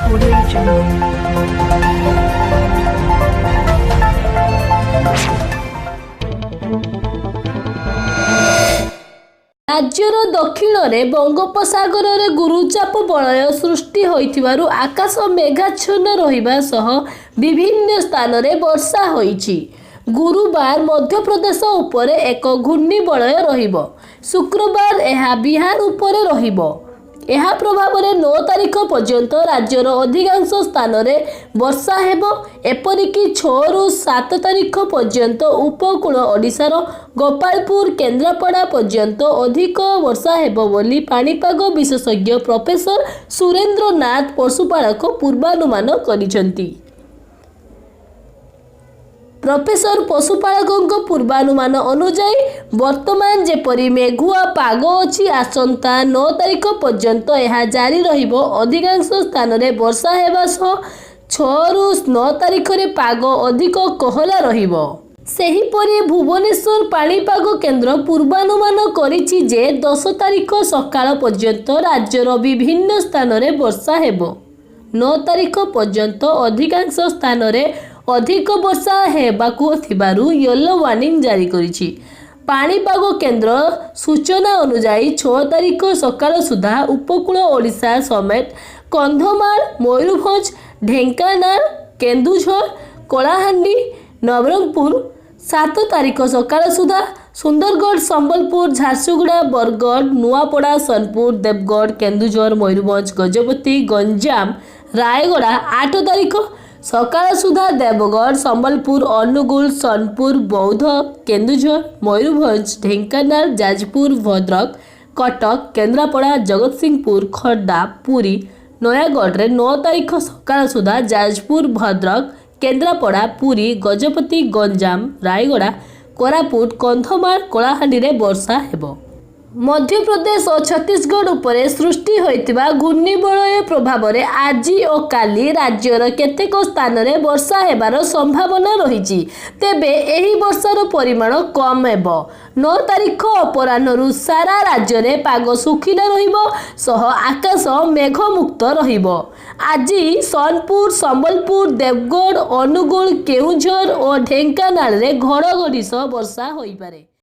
Audio Jungle. ରାଜ୍ୟର ଦକ୍ଷିଣରେ ବଙ୍ଗୋପସାଗରରେ ଗୁରୁଚାପ ବଳୟ ସୃଷ୍ଟି ହୋଇଥିବାରୁ ଆକାଶ ମେଘାଚ୍ଛନ୍ନ ରହିବା ସହ ବିଭିନ୍ନ ସ୍ଥାନରେ ବର୍ଷା ହୋଇଛି। ଗୁରୁବାର ମଧ୍ୟପ୍ରଦେଶ ଉପରେ ଏକ ଘୂର୍ଣ୍ଣିବଳୟ ରହିବ। ଶୁକ୍ରବାର ଏହା ବିହାର ଉପରେ ରହିବ। ଏହା ପ୍ରଭାବରେ 9 ତାରିଖ ପର୍ଯ୍ୟନ୍ତ ରାଜ୍ୟର ଅଧିକାଂଶ ସ୍ଥାନରେ ବର୍ଷା ହେବ। ଏପରିକି 6ରୁ 7 ତାରିଖ ପର୍ଯ୍ୟନ୍ତ ଉପକୂଳ ଓଡ଼ିଶାର ଗୋପାଳପୁର, କେନ୍ଦ୍ରାପଡ଼ା ପର୍ଯ୍ୟନ୍ତ ଅଧିକ ବର୍ଷା ହେବ ବୋଲି ପାଣିପାଗ ବିଶେଷଜ୍ଞ ପ୍ରଫେସର ସୁରେନ୍ଦ୍ରନାଥ ପଶୁପାଳକ ପୂର୍ବାନୁମାନ କରିଛନ୍ତି। ପ୍ରଫେସର ପଶୁପାଳକଙ୍କ ପୂର୍ବାନୁମାନ ଅନୁଯାୟୀ ବର୍ତ୍ତମାନ ଯେପରି ମେଘୁଆ ପାଗ ଅଛି, ଆସନ୍ତା 9 ତାରିଖ ପର୍ଯ୍ୟନ୍ତ ଏହା ଜାରି ରହିବ। ଅଧିକାଂଶ ସ୍ଥାନରେ ବର୍ଷା ହେବା ସହ 6ରୁ 9 ତାରିଖରେ ପାଗ ଅଧିକ କୋହଲା ରହିବ। ସେହିପରି ଭୁବନେଶ୍ୱର ପାଣିପାଗ କେନ୍ଦ୍ର ପୂର୍ବାନୁମାନ କରିଛି ଯେ, 10 ତାରିଖ ସକାଳ ପର୍ଯ୍ୟନ୍ତ ରାଜ୍ୟର ବିଭିନ୍ନ ସ୍ଥାନରେ ବର୍ଷା ହେବ। 9 ତାରିଖ ପର୍ଯ୍ୟନ୍ତ ଅଧିକାଂଶ ସ୍ଥାନରେ ଅଧିକ ବର୍ଷା ହେବାକୁ ଥିବାରୁ ୟେଲୋ ୱାର୍ଣ୍ଣିଂ ଜାରି କରିଛି। ପାଣିପାଗ କେନ୍ଦ୍ର ସୂଚନା ଅନୁଯାୟୀ 6 ତାରିଖ ସକାଳ ସୁଦ୍ଧା ଉପକୂଳ ଓଡ଼ିଶା ସମେତ କନ୍ଧମାଳ, ମୟୂରଭଞ୍ଜ, ଢେଙ୍କାନାଳ, କେନ୍ଦୁଝର, କଳାହାଣ୍ଡି, ନବରଙ୍ଗପୁର, 7 ତାରିଖ ସକାଳ ସୁଦ୍ଧା ସୁନ୍ଦରଗଡ଼, ସମ୍ବଲପୁର, ଝାରସୁଗୁଡ଼ା, ବରଗଡ଼, ନୂଆପଡ଼ା, ସୋନପୁର, ଦେବଗଡ଼, କେନ୍ଦୁଝର, ମୟୂରଭଞ୍ଜ, ଗଜପତି, ଗଞ୍ଜାମ, ରାୟଗଡ଼ା, 8 ତାରିଖ ସକାଳ ସୁଦ୍ଧା ଦେବଗଡ଼, ସମ୍ବଲପୁର, ଅନୁଗୁଳ, ସୋନପୁର, ବୌଦ୍ଧ, କେନ୍ଦୁଝର, ମୟୂରଭଞ୍ଜ, ଢେଙ୍କାନାଳ, ଯାଜପୁର, ଭଦ୍ରକ, କଟକ, କେନ୍ଦ୍ରାପଡ଼ା, ଜଗତସିଂହପୁର, ଖୋର୍ଦ୍ଧା, ପୁରୀ, ନୟାଗଡ଼ରେ 9 ତାରିଖ ସକାଳ ସୁଦ୍ଧା ଯାଜପୁର, ଭଦ୍ରକ, କେନ୍ଦ୍ରାପଡ଼ା, ପୁରୀ, ଗଜପତି, ଗଞ୍ଜାମ, ରାୟଗଡ଼ା, କୋରାପୁଟ, କନ୍ଧମାଳ, କଳାହାଣ୍ଡିରେ ବର୍ଷା ହେବ। ମଧ୍ୟପ୍ରଦେଶ ଓ ଛତିଶଗଡ଼ ଉପରେ ସୃଷ୍ଟି ହୋଇଥିବା ଘୂର୍ଣ୍ଣିବଳୟ ପ୍ରଭାବରେ ଆଜି ଓ କାଲି ରାଜ୍ୟର କେତେକ ସ୍ଥାନରେ ବର୍ଷା ହେବାର ସମ୍ଭାବନା ରହିଛି। ତେବେ ଏହି ବର୍ଷାର ପରିମାଣ କମ୍ ହେବ। 9 ତାରିଖ ଅପରାହ୍ନରୁ ସାରା ରାଜ୍ୟରେ ପାଗ ଶୁଖିଲା ରହିବ ସହ ଆକାଶ ମେଘମୁକ୍ତ ରହିବ। ଆଜି ସୋନପୁର, ସମ୍ବଲପୁର, ଦେବଗଡ଼, ଅନୁଗୁଳ, କେଉଁଝର ଓ ଢେଙ୍କାନାଳରେ ଘଡ଼ଘଡ଼ି ସହ ବର୍ଷା ହୋଇପାରେ।